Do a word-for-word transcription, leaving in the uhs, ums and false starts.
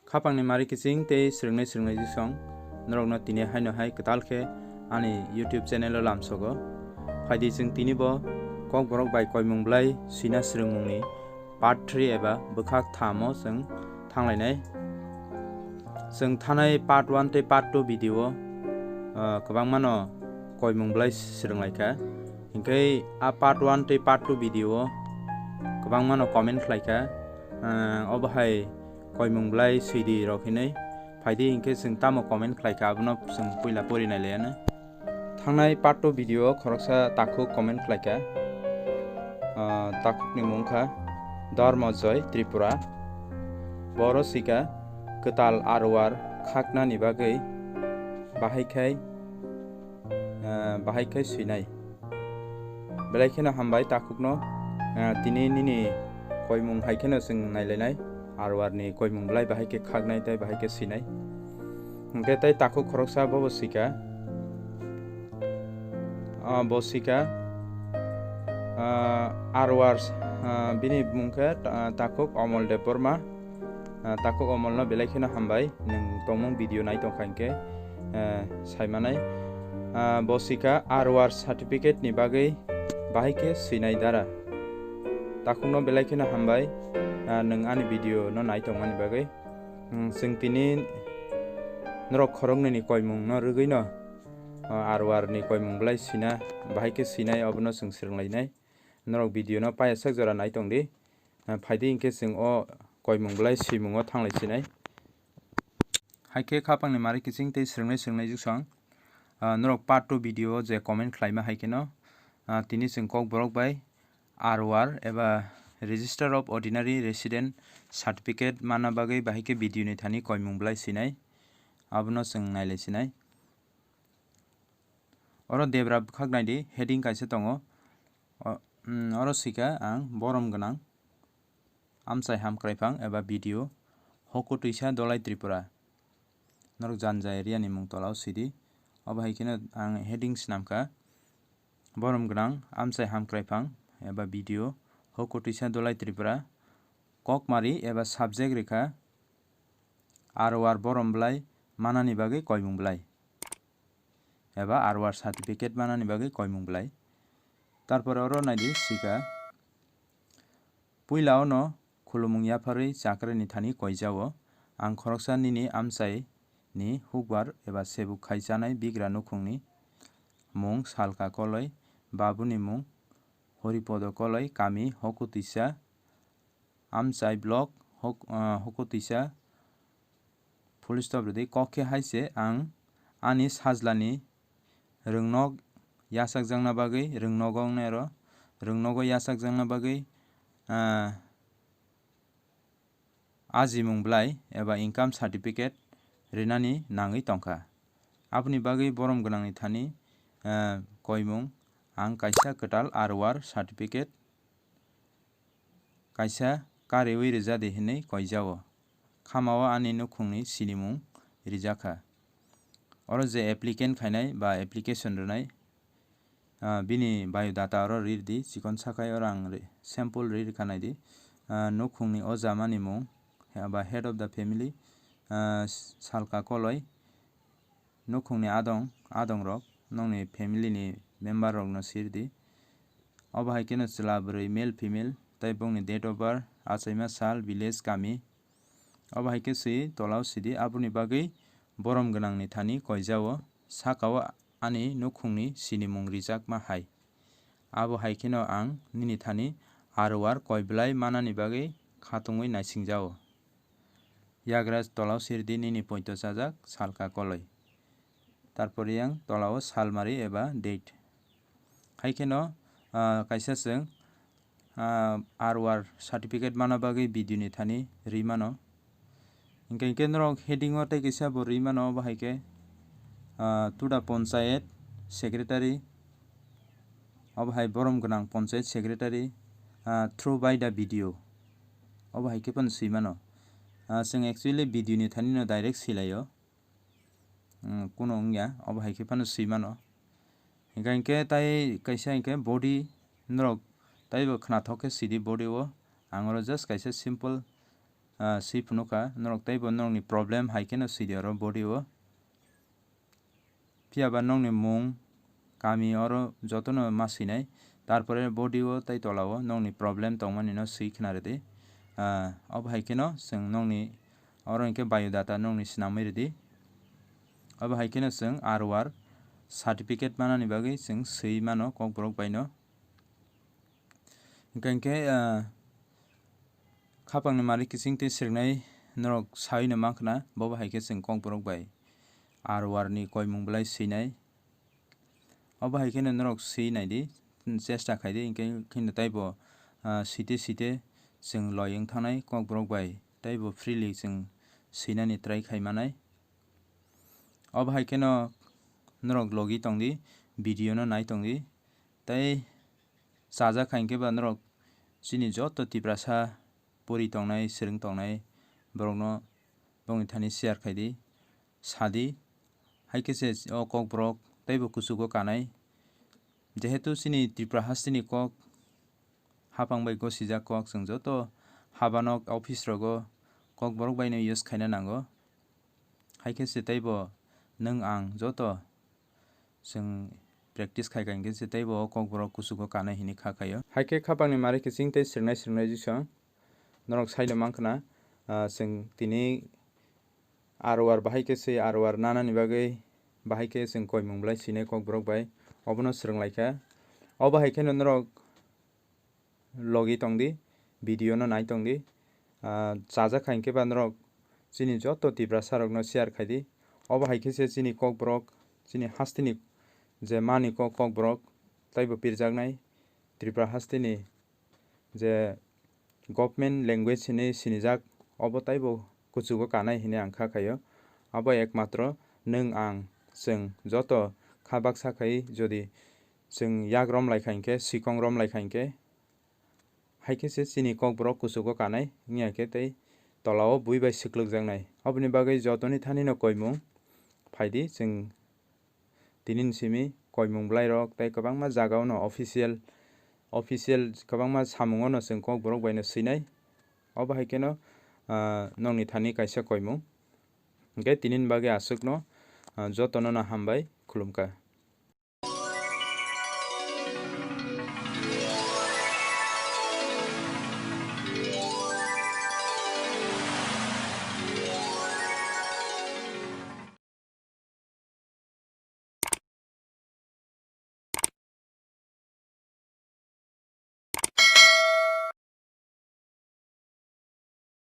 Khapangni mari kiching tei swrwngnai swrwngnai jisong norokno tini haino hai kwtal khe ani YouTube channel o lamsogo. Phaidi chwng tini bo Kokborok bai koimung bwlai swina swrwngmungni part three eba bwkhak thamo chwng thanglainai. Chwng thanai part one tei part two video o, ah, kwbangmano koimung bwlai swrwnglaikha. Hinkhe a part one tei part two video o kwbangmano comment khlaikha, ah, obo hai koimung bwlai swidi rok hinwi. Phaidi hinkhe chwng tamo comment khlaikha, abono chwng puila pori nailaiyano. Thangnai part two video o khoroksa takhuk comment khlaikha. Ah, takhukni mung kha Dharma Joy Tripura. Boro swikha kwtal R O R khaknani bagwi bahai khai, ah, bahai khai swinai. Belai kheno hambai takhukno, ah, tini nini koimung hai kheno chwng nailainai, R O R ni koimung belai bahai khe khaknai tei bahai khe swinai. Hinkhe tei takhuk khoroksa bobo swikha, ah, bo swikha, ah, R O R, ah, bini mung khe, ah, takhuk Omol Debbarma. Ah, takhuk Omolno belai kheno hambai, nwng tongmung video nai tongkha hinkhe, eh, saimanai. Ah, bo swikha R O R certificate ni bagwi bahai khe swinai dara. Takhukno belai kheno hambai, ah, nwng ani video no nai tongmani bagwi. Hmm, chwng tini norok khoroknwi ni koimung no rwgwi no, ah, R O R ni koimung belai swina, bahai khe swinai, obono chwng swrwnglainai. Norok video no paiyasak jora nai tongdi. Ah, phaidi hinkhe chwng o koimung belai swimungo thanglai sinai. Hai khe khapangni mari kiching tei swrwngnai swrwngnai jwksong. Ah, norok part two video o je comment khlaima hai kheno, ah, tini chwng Kokborok bai R O R eba Register of Ordinary Resident Certificate manna bagwi bahai khe video ni thani koimung belai sinai. Abono chwng nailai sinai. Oro debra bwkhak naidi, heading kaisa tongo. O, mm, oro swikha ang borom gwnang amchai hamkrai phang eba B D O Hokutwisa Dolai Tripura. Norok janja area ni mung tola o sidi. Obo hai kheno ang heading swnamkha borom gwnang amchai hamkrai phang eba B D O Hokutwisa Dolai Tripura. Kokmari eba subject rikha R O R borom bwlai manani bagwi koimung bwlai. Eba R O R certificate manani bagwi koimung bwlai. Tarpore oro naidi swikha, puila ono khulumung yapharwi chakrini thani koijao. Ang khoroksa nini amchai ni hukbar eba sebuk khai chanai bigra nukhungni mung Salka Koloi, babuni mung Horipodo Koloi, kami Hokutwisa, amchai block, hok-, ah, Hokutwisa, full stop rwdi, kok khe hai se ang ani sajlani rwngnog yachakjakna bagwi, rwngnogo wngnai oro, rwngnogo yachakjakna bagwi, ah, ajimung bwlai eba income certificate rinani nangwi tongkha. Aboni bagwi borom gwnangni thani, ah, koimung ang kaisa kwtal R O R certificate kaisa kariwi rijadi hinwi koijao. Khamao ani nukhungni sinimung rijakha. Oro je applicant khainai ba application rwnai, ah, bini biodata oro rirdi, chikon sakhai oro ang ri-, sample rirkha naidi. Ah, nukhungni oja mani mung, he-, ba head of the family, ah, Salka Koloi, nukhungni adong, adong rok, nokni family ni member rokno sirdi. Obo hai kheno chwla bwrwi male female, tei bongni date of birth, achaima sal, village, kami. Obo hai khe swi tola o sidi, aboni bagwi borom gwnangni thani koijao, saka o ani nukhungni sinimung rijakma hai. Abo hai kheno ang nini thani R O R koi bwlai manani bagwi khatungwi naisingjao. Yagra tola o sirdi nini poito chajak Salka Koloi. Tarpor yang tola o salmari eba date. Hai kheno, ah, kaisa chwng, ah, R O R certificate mana bagwi video ni thani ri mano. Hinkhe, hinkhe norok heading o tei kaisa bo ri mano, obo hai khe, ah, to the Panchayat Secretary, obo hai borom gwnang Panchayat Secretary, ah, through by the B D O. Obo hai khe phano swi mano. Ah, chwng actually video ni thani no direct swi lai o. Hmm, kuno wngya, obo hai khe phano swi mano. Hinkhe, hinkhe tai kaisa hinkhe body norok taibo khnathok khe sidi body o. Ang oro just kaisa simple ah, swi phunukha, norok teibo norokni problem hai kheno swi di oro body o. Phiya ba nokni mung, kami oro jotono ma swinai. Tarpore body o tei tola o nokni problem tongmani no swi khna rwdi. Ah, obo hai kheno chwng nokni oro hinkhe biodata nokni swnamwi rwdi. Obo hai kheno chwng R O R certificate manani bagwi chwng swi mano Kokborok bai no. Hinkhe, hinkhe, ah, khapangni mari kiching tei swrwngnai norok saui no mankha na, bobo hai khe chwng Kokborok bai R O R ni koimung belai swinai. Obo hai kheno norok swi naidi, chesta khaidi, hinkhe kheno taibo, ah, site site chwng loi wng thangnai Kokborok bai, taibo freely chwng swinani try khai manai. Obo hai kheno norok logi tongdi, video no nai tongdi, tei chajak kha hinkhe ba norok chini joto Tiprasa pori tongnai, swrwng tongnai borokno bongni thani share khaidi, sadi, hai khe se o Kokborok teibo kuchugo kanai. Jehetu chini Tripura hasteni kok hapang bai gosijak kok, chwng joto habanok office rogo Kokborok bai no use khaina nango. Hai khe se teibo nwng ang joto chwng practice khai kha hinkhe se teibo o Kokborok kuchugo kanai hinwi kha khaio. Hai khe khapangni mari kiching tei swrwngnai swrwngnai jisong norok saino mankhna, ah, chwng tini R O R bahai khe se R O R nanani bagwi bahai khe chwng koimung belai sinai Kokborok bai obono swrwng lai kha. Obo hai kheno norok logi tongdi, video no nai tongdi. Ah, chajak kha hinkhe ba norok chini joto Tiprasa rokno share khaidi. Obo hai khe se chini Kokborok, chini hasteni je mani kok Kokborok teibo pirjaknai Tripura hasteni je government language hinwi sinijak, obo teibo kuchugo kanai hinwi ang kha khaio. Abo ekmatro nwng ang chwng joto kha baksa khai jodi chwng yak rom lai kha hinkhe, sikong rom lai kha hinkhe, hai khe se chini Kokborok kuchugo kanai wngya khe tei tola o bui bai swklwkjaknai. Oboni bagwi jotoni thani no koimung phaidi chwng tini ni simi koimung bwlai rok tei kwbangma jaga o no official, official kwbangma samung o no chwng Kokborok bai no swinai. Obo hai kheno, ah, nokni thani kaisa koimung. Hinkhe tini ni bagwi aswk no, ah, jotono no hambai khulumkha.